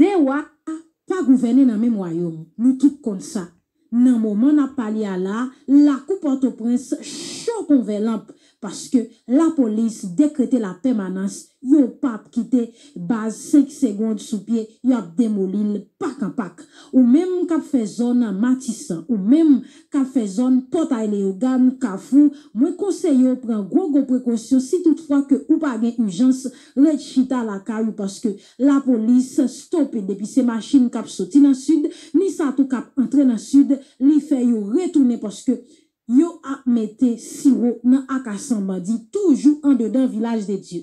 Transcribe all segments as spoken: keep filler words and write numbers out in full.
Dewa pa gouvène nan menm wayòm. Nou tout konn sa. Nan moman n ap pale a la, lakou Pòtoprens cho kon vè lanp, paske lapolis dekrete lapèmanans, yo p ap kite baz senk segonn sou pye, y ap demoli l pak an pak. Ou menm k ap fè zòn Matisan, ou menm k ap fè zòn Pòtay Leyogàn, Kafou, mwen konseye w pran gwo gwo prekosyon si toutfwa ke ou pa gen ijans, ret chita lakay ou paske lapolis stope depi se machin k ap soti nan sid, ni sa tou k ap antre nan sid, li fè yo retounen paske yo ap mete siwo nan akasan bandi toujou andedan Vilaj de Dye.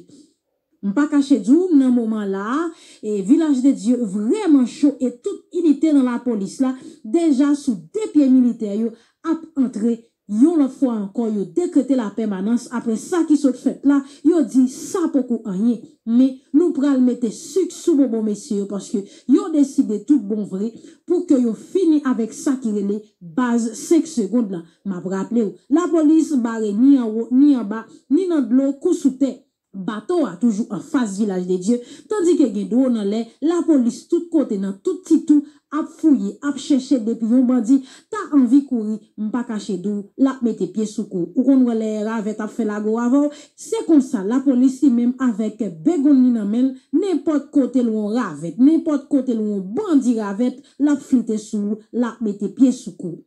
M pa kache di w, nan moman la a, e Vilaj de Dye vrèman cho e tout inite nan lapolis la deja sou de pye militè yo ap antre yon lòt fwa ankò, yo dekrete lapèmanans apre sa ki sot fèt la, yo di sa poko anyen. Men nou pral mete sik sou bonbon mesye yo paske yo deside tout bon vre pou ke yo fini avèk sa ki rele baz senk segonn lan. M ap raple w, lapolis bare ni anwo, ni anba, ni nan dlo kou sou tè. Bato a toujou anfas Vilaj de Dye, tandike gen dwòn anlè, lapolis tout kote nan tout ti tou ap fouye, ap chèche depi yon bandi ta anvi kouri, m pa kache di w, l ap mete pye sou kou. Ou konn wè lè ravèt ap fè lago avè w, se konsa lapolis li menm avèk begonn li nan men l, nenpòt kote l wè yon ravèt, nenpòt kote l wè yon bandi ravèt, l ap flite sou ou, l ap mete pye sou kou.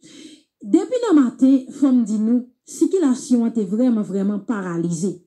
Depi nan maten, fò m di nou, sikilasyon an te vrèman, vrèman paralize.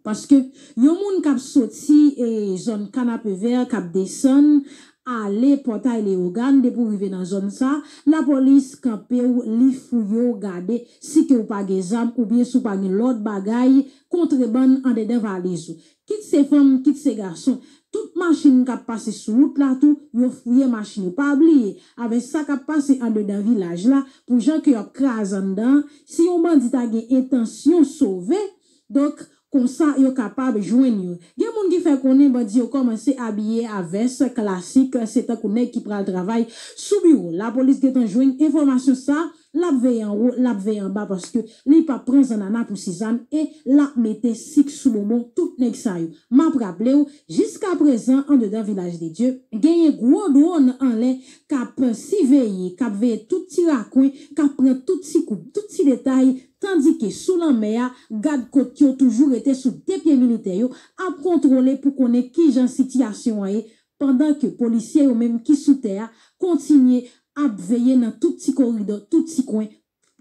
Paske yon moun k ap soti e zòn Kanapevè, k ap desann, ale Pòtay Leyogàn, depi w rive nan zòn sa, lapolis kanpe w, li fouye w, gade si ke w pa gen zam oubyen si w pa gen lòt bagay kontrebann andedan valiz ou. Kit se fanm, kit se gason, tout machin k ap pase sou wout la tou, yo fouye machin yo. Pa bliye, avèk sa k ap pase andedan vilaj la, pou jan ke y ap kraze anndan an, si yon bandi ta gen entansyon sove, donk, konsa yo kapab jwenn yo. Gen moun ki fè konnen bandi yo kòmanse abiye a vès klasik, se tankou nèg ki pral travay sou biwo. Lapolis gentan jwenn enfòmasyon sa, l ap veye anwo, l ap veye anba paske li p ap pran zannana pou sizann e l ap mete sik sou bonbon tout nèg sa yo. M ap raple w, jiskaprezan andedan Vilaj de Dye, genyen gwo dwòn anlè k ap siveye, k ap veye tout ti rakwen, k ap pran tout ti kout, tout ti detay, tandike sou lanmè a, gad kot yo toujou rete sou de pye militè yo, ap kontwole pou konnen kijan sitiyasyon an ye, pandan ke polisye yo menm ki sou tè a kontinye ap veye nan tout ti koridò, tout ti kwen,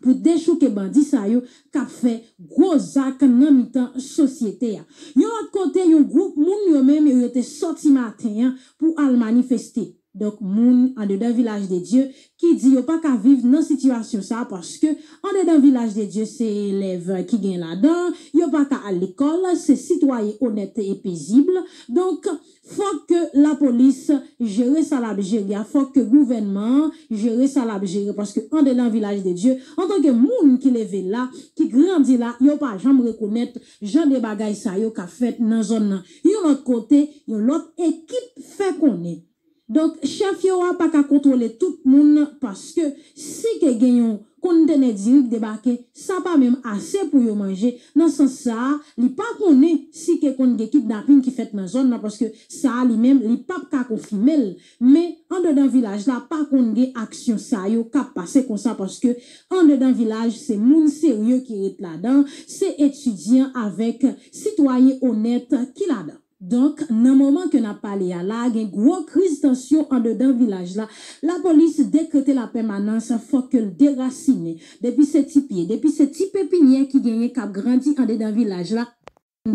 pou dechouke bandi sa yo k ap fè gwo zak nan mitan sosyete a. Yon lòt kote, yon gwoup moun yo menm yo te sòti maten an pou al manifeste. Donk, moun andedan Vilaj de Dye ki di yo pa ka viv nan sitiyasyon sa a, paske andedan Vilaj de Dye se elèv ki gen ladan, yo pa ka al lekòl, se sitwayen onèt e pezib. Donk, fòk ke lapolis jere sa l ap jere a, fòk ke gouvènman an jere sa l ap jere, paske andedan Vilaj de Dye, antanke moun ki leve la, ki grandi la, yo pa janm rekonèt jan de bagay sa yo k ap fèt nan zòn nan. Yon lòt kote, yon lòt ekip fè konnen. Donk, chèf yo a pa ka kontwole tout moun, paske si ke gen yon kontenè diri k debake, sa pa menm ase pou yo manje. Nan sans sa a, li pa konnen si ke konn gen kidnapin ki fèt nan zòn nan, paske sa a li menm, li p ap ka konfime l. Men, andedan vilaj la, pa konn gen aksyon sa yo k ap pase konsa, paske andedan vilaj, se moun serye ki ret ladan, se etidyan avèk sitwayen onèt ki ladan. Donk, nan moman ke n ap pale a la, gen gwo kriz tansyon andedan vilaj la. Lapolis dekrete lapèmanans, fòk ke l derasinen. Depi se ti pye, depi se ti pepinyè ki genyen k ap grandi andedan vilaj la,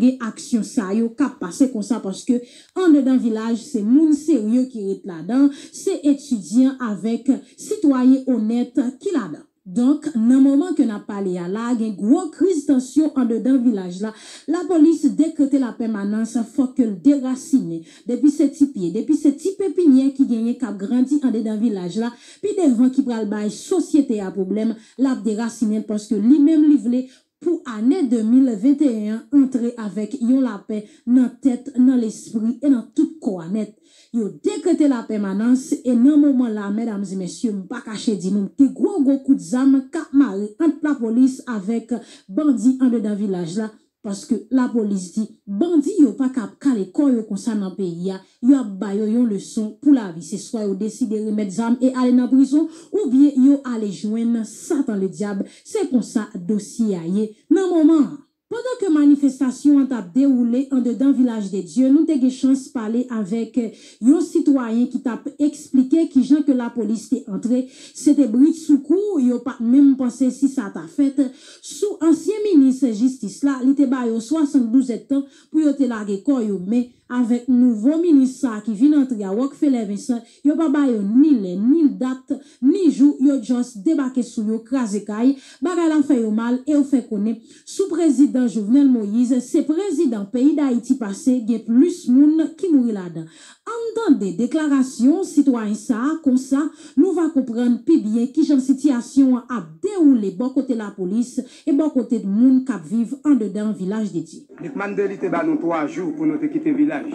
gen aksyon sa yo k ap pase konsa, paske andedan vilaj, se moun serye ki ret ladan, se etidyan avèk sitwayen onèt ki ladan. Donk, nan moman ke n ap pale a la, gen gwo kriz tansyon andedan vilaj la. Lapolis dekrete lapèmanans, fòk ke l derasinen. Depi se ti pye, depi se ti pepinyè ki genyen k ap grandi andedan vilaj la, pi devan ki pral bay sosyete a pwoblèm, l ap derasinen l, paske li menm li vle pou ane de mil venteyen an antre avèk yon lapè nan tèt, nan lespri e nan tout kò a nèt. Yo dekrete lapèmanans e nan moman la, medam e mesye, m pa kache di nou, gen gwo gwo kout zam k ap mare ant lapolis avèk bandi andedan vilaj la. Paske lapolis di bandi yo pa ka ap kale kò yo konsa nan peyi a, yo ap ba yo yon leson pou lavi. Se swa yo deside remèt zam e ale nan prizon, oubyen yo ale jwenn Satan Ledyab. Se konsa dosye a ye nan moman an. Pandan ke manifestasyon an t ap dewoule andedan Vilaj de Dye, nou te gen chans pale avèk yon sitwayen ki t ap eksplike kijan ke lapolis te antre. Se te britsoukou, yo pa t menm panse si sa ta fèt. Sou ansyen minis jistis la, li te ba yo swasanndouz èdtan pou yo te lage kò yo, men avèk nouvo minis sa a ki vin antre a, Rockefeller Vincent, yo pa ba yo ni lè, ni dat, ni jou, yo just debake sou yo, kraze kay. Bagay la fè yo mal e yo fè konnen, sou prezidan Jovenel Moïse, se prezidan peyi Dayiti pase, gen plis moun ki mouri ladan. Ann tande deklarasyon sitwayen sa a, konsa nou va konprann pi byen kijan sitiyasyon an ap dewoule bò kote lapolis e bò kote moun k ap viv andedan Vilaj de Dye. Lucmane Delly te ba nou twa jou pou nou te kite Vilaj.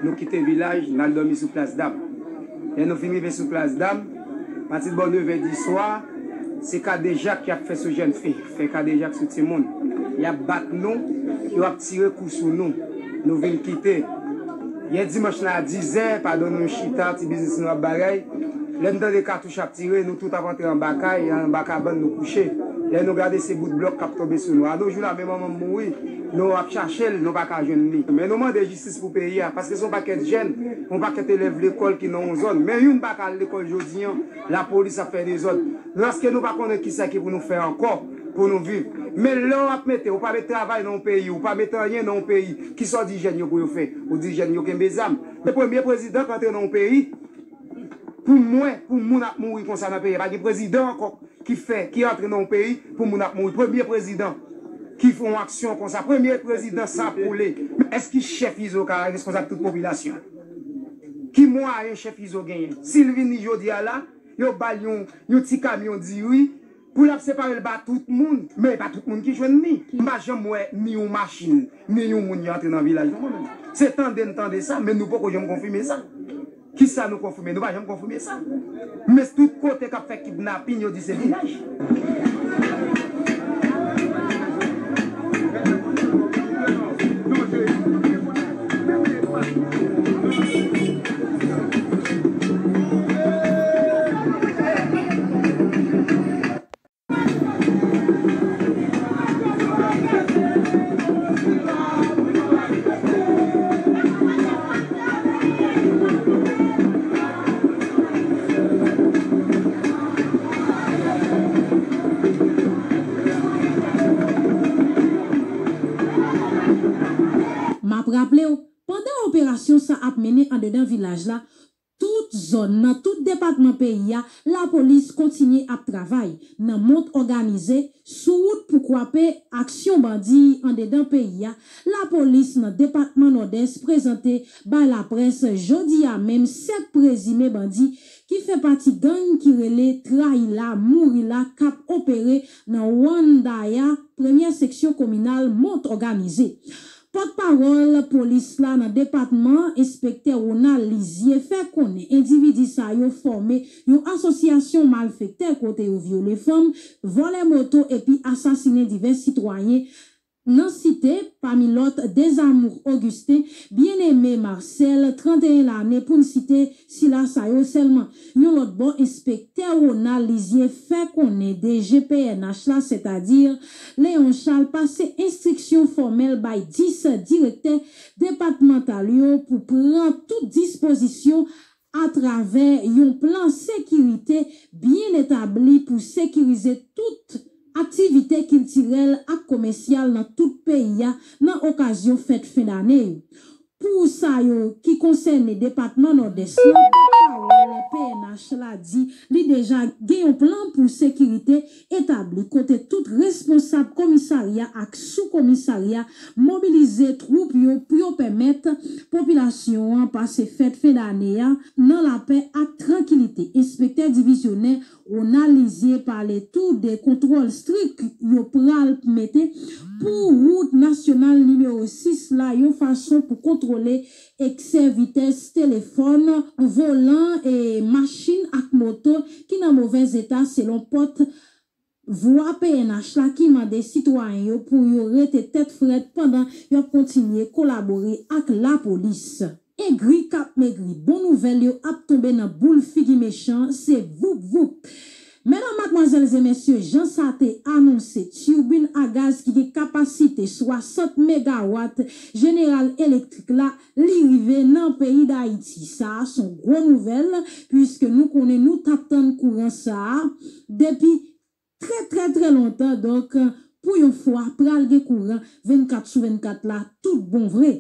Nou kite Vilaj, n al dòmi sou Plas Dam. Lè nou fin rive sou Plas Dam, pati bò nevè di swa, se kadejak y ap fè sou jèn fi, fè kadejak sou timoun. Y ap bat nou, yo ap tire kou sou nou. Nou vin kite. Yè dimanch la a dizè, padon nou chita, ti biznis nou ap bagay. Lè n tande katouch ap tire, nou tout ap antre anba kay, anba kabann nou kouche. Lè nou gade se bout blòk k ap tonbe sou nou. A nos jours la, men manman m mouri, nou ap chache l, nou pa ka jwenn li. Men nou mande jistis pou peyi a, paske se yon pakèt jèn, yon pakèt elèv lekòl ki nan yon zòn. Men youn pa ka al lekòl jodi an, lapolis ap fè dezòd. Lòske nou pa konnen kisa ki pou nou fè ankò pou nou viv. Men lè w ap mete, ou pa met travay nan yon peyi, ou pa met anyen nan yon peyi, kisa w di jèn yo pou yo fè? Ou di jèn yo kenbe zam. Men premye prezidan k antre nan yon peyi, pou mwen, pou moun ap mouri konsa nan peyi a, pa gen prezidan ankò ki fè, ki antre nan yon peyi pou moun ap mouri. Premye prezidan ki fè yon aksyon konsa, premye prezidan san ap koule. Men èske chèf Izo ka reskonsab tout popilasyon? Ki mwayen chèf Izo genyen? Si l vini jodi a la, yo ba l yon, yon ti kamyon diri, pou l ap separe l ba tout moun. Men e pa tout moun ki jwenn li. M pa janm wè ni yon machin, ni yon moun yo antre nan vilaj nou, mwen menm. Se tande n tande sa, men nou poko janm konfime sa. Kisa nou konfime? Nou pa janm konfime sa. Men tout kote k ap fè kidnapin, yo di se vilaj. M ap raple w, pandan operasyon sa ap mennen andedan vilaj la, tout zòn, nan tout depatman peyi a, lapolis kontinye ap travay nan mont òganize, sou wout pou kwape aksyon bandi andedan peyi a. Lapolis nan depatman Nòdès prezante bay laprès jodi a menm sèt prezime bandi ki fè pati gang ki rele Trayi la, Mouri la, k ap opere nan Wandaya, premyè seksyon kominal mont òganize. Pòtpawòl polis la nan depatman, enspektè Ronald Lizier, fè konnen endividi sa yo fòme yon asosyasyon malfektè kote yo vyole fanm, vòlè moto epi asasinen divès sitwayen nan Site, pami lòt Dezamour Augustin, Bien-Aimé Marcel, trannteyen lane, pou n site sila sa yo sèlman. Yon lòt bò, enspektè Ronald Lizier fè konnen D G P N H la, sètadi Léon Charles, pase enstriksyon fòmèl bay dis direktè depatmantal yo pou pran tout dispozisyon atravè yon plan sekirite byen etabli pou sekirize tout aktivite kiltirèl ak komèsyal nan tout peyi a nan okazyon fèt fen dane yo. Pou sa yo ki konsène depatman Nòdès lan, pòtpawòl P N H la di li deja gen yon plan pou sekirite etabli kote tout responsab komisarya ak soukomisarya mobilize twoup yo pou yo pèmèt popilasyon an pase fèt fen dane a nan lapè ak trankilite. Enspektè divizyonè Ronald Lizier pale tou de kontwòl strik yo pral mete pou wout nasyonal nimewo sis la, yon fason pou kontwole eksè vitès, telefòn, volan e machin ak moto ki nan movèz eta, selon pòt Vwa P N H la ki mande sitwayen yo pou yo rete tèt frèt pandan y ap kontinye kolabore ak lapolis. Egri k ap megri, bon nouvèl yo ap tonbe nan boul figi mechan, se voup voup. Medam, madmwazèl e mesye, jan sa te anonse, tibin a gaz ki gen kapasite swasant megawat Jeneral Elektrik la, li rive nan peyi Dayiti. Sa a se yon gwo nouvèl, piske nou konnen nou t ap tann kouran sa a depi trè, trè, trè lontan. Donk, pou yon fwa, pral gen kouran vennkat sou vennkat la, tout bon vre.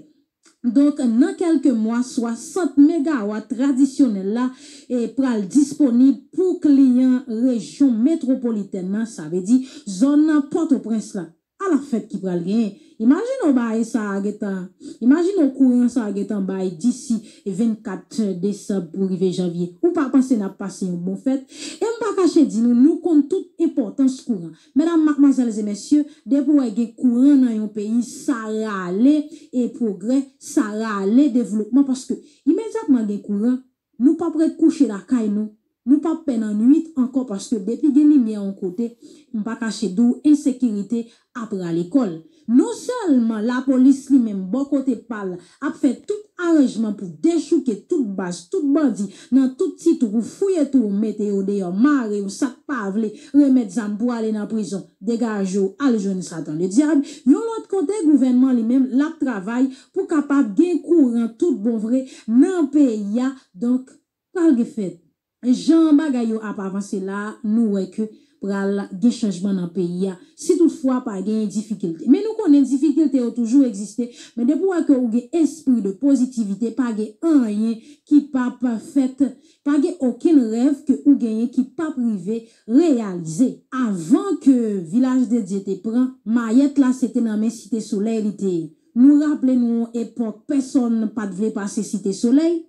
Donk, nan kèlke mwa, swasant megawat tradisyonèl la e pral disponib pou kliyan rejyon metwopolitèn nan, sa vle di zòn Pòtoprens la. Ala fèt ki pral genyen. Imajine w bagay sa a gentan, imajine w kouran sa a gentan bay disi vennkat desanm pou rive janvye. Ou pa panse n ap pase yon bon fèt? E m pa kache di nou, nou konn tout enpòtans kouran. Medam, madmwazèl e mesye, depi w wè gen kouran nan yon peyi, sa rale e pwogrè, sa rale devlopman, paske imedyatman gen kouran, nou p ap ret kouche lakay nou, nou p ap pè nan nwit ankò, paske depi gen limyè yon kote, m pa kache di w, ensekirite ap rale kò l. Non sèlman lapolis li menm bò kote pa l ap fè tout aranjman pou dechouke tout baz, tout bandi nan tout ti twou, fouye twou, mete yo deyò, mare yo, sa k pa vle remèt zam pou ale nan prizon, degaje w, al jwenn Satan Ledyab. Yon lòt kote, gouvènman li menm l ap travay pou kapab gen kouran tout bon vre nan peyi a. Donk, pral gen fèt. Jan bagay yo ap avanse la, nou wè ke pral gen chanjman nan peyi a, si toutfwa pa gen difikilte. Men nou konnen difikilte yo toujou egziste, men depi w wè ke ou gen espri de pozitivite, pa gen anyen ki p ap fèt, pa gen okenn rèv ke ou genyen ki p ap rive reyalize. Avan ke Vilaj de Dye te pran, mayèt la se te nan men Site Solèy li te ye. Nou raple nou yon epòk pèsonn pa t vle pase Site Solèy,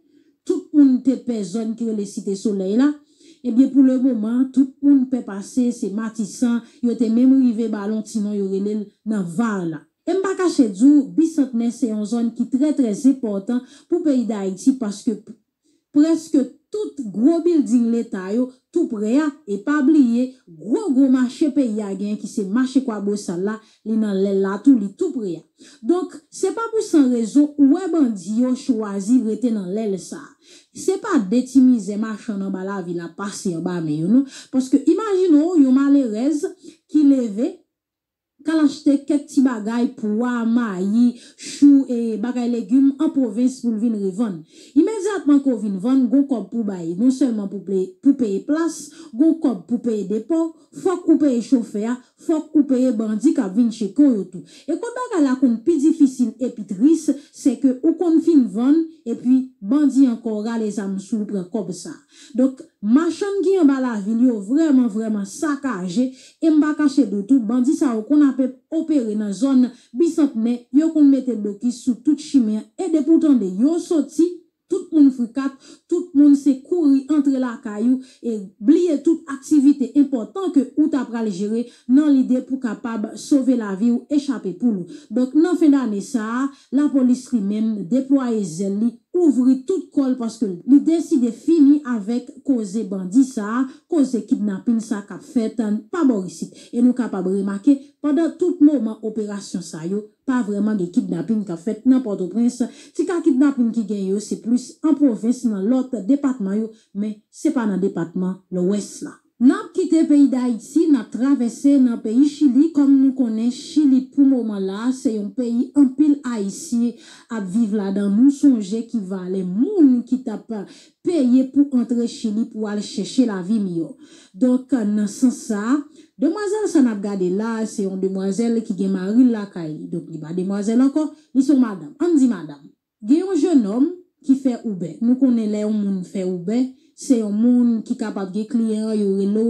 tout moun te pè zòn ki rele Site Solèy la. Ebyen, pou lemoman, tout moun pè pase, se Matisan, yo te menm rive ba l yon ti non, yo rele l nan Var la. E m pa kache di w, Bisantnè se yon zòn ki trè, trè enpòtan pou peyi Dayiti, paske p-, prèske tout gwo bilding Leta yo tou pre a, e pa bliye gwo, gwo mache peyi a genyen ki se mache Kwabosal la, li nan lèl la tou, li tou pre a. Donk, se pa pou san rezon ou wè bandi yo chwazi rete nan lèl sa a. Se pa de ti mizè machann anba lavil ap pase anba men yo, non. Paske imajine w yon malerèz ki leve, k al achte kèk ti bagay, pwa, mayi, chou e bagay legim an pwovens pou l vin revann. Imedyatman ke w vin vann, gon kòb pou bay, non sèlman pou pe-, pou peye plas, gon kòb pou peye depo, fòk ou peye chofè a, fòk ou peye bandi k ap vin tcheke w yo tou. E kot bagay la konn pi difisil epi tris, se ke ou konn fin vann, epi bandi ankò rale zam sou ou pran kòb sa. Donk, machann ki anba lavil yo vrèman, vrèman sakaje, e m pa kache di w tou, bandi sa yo konn ape opere nan zòn Bisantnè, yo konn mete blokis sou tout chimen an, e depi w tande yo soti, tout moun frikat, tout moun se kouri antre lakay ou, e bliye tout aktivite enpòtan ke ou ta pral jere nan lide pou kapab sove lavi w e chape poul ou. Donk, nan fen dane sa a, lapolis li menm deplwaye zèl li, ouvri tout kò l paske li deside fini avèk koze bandi sa a, koze kidnapin sa k ap fèt pa bò isit. E nou kapab remake, pandan tout moman operasyon sa yo, pa vrèman gen kidnapin k ap fèt nan Pòtoprens. Ti ka kidnapin ki gen yo, se plis an pwovens, nan lòt depatman yo, men se pa nan depatman Lwès la. N ap kite peyi Dayiti, n ap travèse nan peyi Chili. Kòm nou konnen, Chili pou moman la, se yon peyi anpil Ayisyen ap viv ladan. Nou sonje ki valè moun ki t ap peye pou antre Chili pou al chèche lavi miyò. Donk, nan sans sa a, demwazèl sa n ap gade la, se yon demwazèl ki gen mari l lakay li. Donk, li pa demwazèl ankò, li se yon madanm. Ann di madanm. Gen yon jennonm ki fè Uber. Nou konnen lè yon moun fè Uber, se yon moun ki kapab gen kliyan, yo rele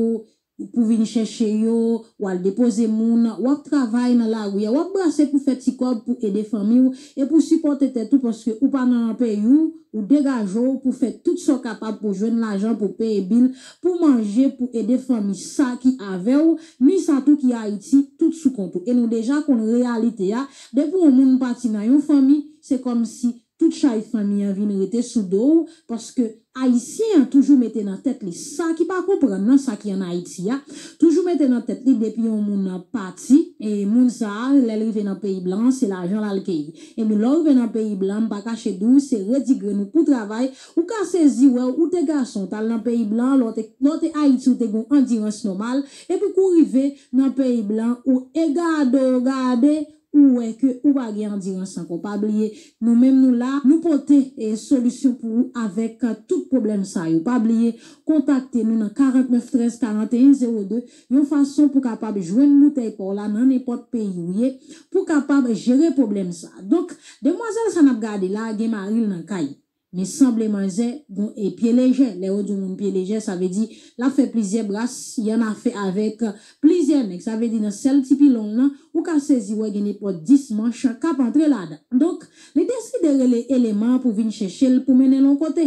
w pou vin chèche yo, w al depoze moun, w ap travay nan lari a, w ap brase pou fè ti kòb pou ede fanmi w e pou sipòte tèt ou, paske ou pa nan peyi w, ou degaje w pou fè tout sa w kapab pou jwenn lajan, pou peye bil, pou manje, pou ede fanmi sa ki avè w, ni sa tou ki Ayiti, tout sou kont ou. E nou deja konn reyalite a, depi yon moun pati nan yon fanmi, se kòmsi tout chay fanmi an vin rete sou do w, paske Ayisyen an toujou mete nan tèt li sa ki pa konprann nan sa ki ann Ayiti a, toujou mete nan tèt li depi yon moun nan pati, e moun sa a, lè l rive nan peyi blan an, se lajan l al keyi. Ebyen, lè w rive nan peyi blan, m pa kache di w, se redi grenn ou pou travay, ou ka sezi wè w, ou te gason, w t al nan peyi blan, lè w te, lè w te Ayiti, ou te gen yon andirans nòmal, epi kou w rive nan peyi blan, ou e gade w gade, ou wè ke ou pa gen andirans ankò. Pa bliye, nou menm nou la, nou pote, e, solisyon pou ou avèk, e, tout pwoblèm sa yo. Pa bliye, kontakte nou nan karant nèf trèz karant e en zewo de, yon fason pou kapab jwenn boutèy pa w la nan nenpòt peyi ou ye, pou kapab jere pwoblèm sa. Donk, demwazèl sa n ap gade la, gen mari l nan kay. Men sanble manzè gon e pye lejè. Lè yo di yon moun pye lejè, sa vle di l ap fè plizyè bras, y ann a fè avèk plizyè nèg. Sa vle di nan sèl ti pilon l lan, ou ka sezi wè gen nenpòt dis manch k ap antre ladan. Donk, li deside rele eleman an pou vin chèche l pou mennen l yon kote.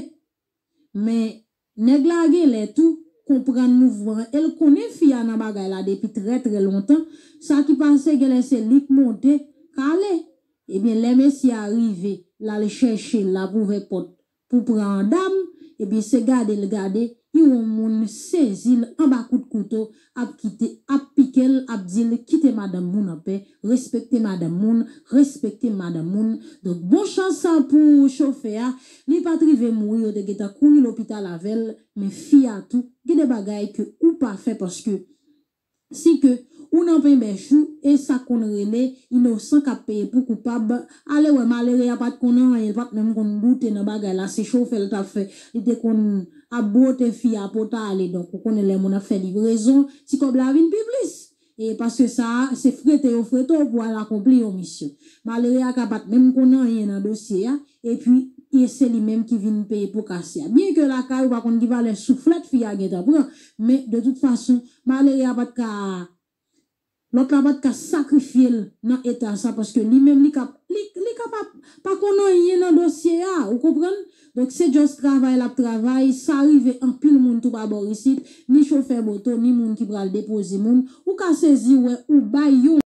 Men, nèg la genlè tou konprann mouvman an e l konnen fi a nan bagay la depi trè, trè lontan. Sa ki pase, genlè se li k monte k ale. Ebyen, lè mesye a rive, l al chèche l, l ap ouvè pòt pou pran dam, ebyen, se gade l gade, li wè yon moun sezi l anba kout kouto, ap kite, ap pike l, ap di l, "Kite madanm moun anpè, respekte madanm moun, respekte madanm moun." Donk, bon chans pou chofè a, li pa t rive mouri, yo te gentan kouri lopital avè l, men fi a tou, gen de bagay ke ou pa fè paske si ke ou nan penbèch ou, e sa konn rele inosan k ap peye pou koupab. Ale wè, malere a pa t konn anyen, li pa t menm konn goute nan bagay la, se chofè l t ap fè. Li te konn ap bwote fi a pou ta ale. Donk, ou konnen lè moun ap fè livrezon, ti kòb la vin pi plis. E paske sa a, se frete yo frete w pou al akonpli yon misyon. Malere a ka pa t menm konn anyen nan dosye a, epi, e se li menm ki vin peye po kase a. Byen ke lakay ou pa konn ki valè souflèt fi a gentan pran, men de tout fason, malere a pa t ka, lòt la pa t ka sakrifye l nan eta sa, paske li menm li ka, li, li ka pa, pa konn anyen nan dosye a, ou konprann? Donk, se just travay l ap travay, sa rive anpil moun tou pa bò isit, ni chofè moto, ni moun ki pral depoze moun, ou ka sezi wè ou bay yon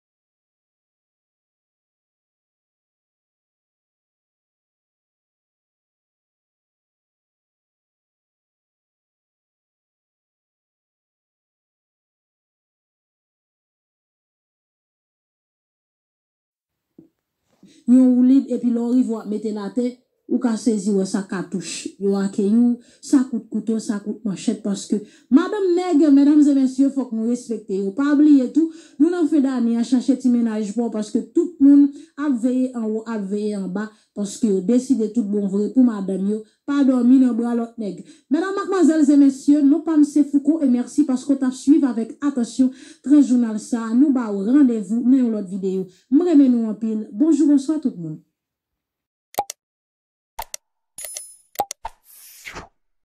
yon woulib, epi lè w rive w ap mete l atè, ou ka sezi wè sa katouch yo akeyi w, sa kout kouto, sa kout manchèt, paske madanm nèg, medam e mesye, fòk nou respekte yo. Pa bliye tou, nou nan fen dane a, chache ti mennaj pa w, paske tout moun ap veye anwo, ap veye anba, paske yo deside tout bon vre pou madanm yo pa dòmi nan bra lòt nèg. Medam, madmwazèl e mesye, non pa m se Fouco e mèsi paske w t ap swiv avèk atansyon trans jounal sa a. Nou ba w randevou nan yon lòt videyo. M renmen nou anpil. Bonjou, bonswa tout moun.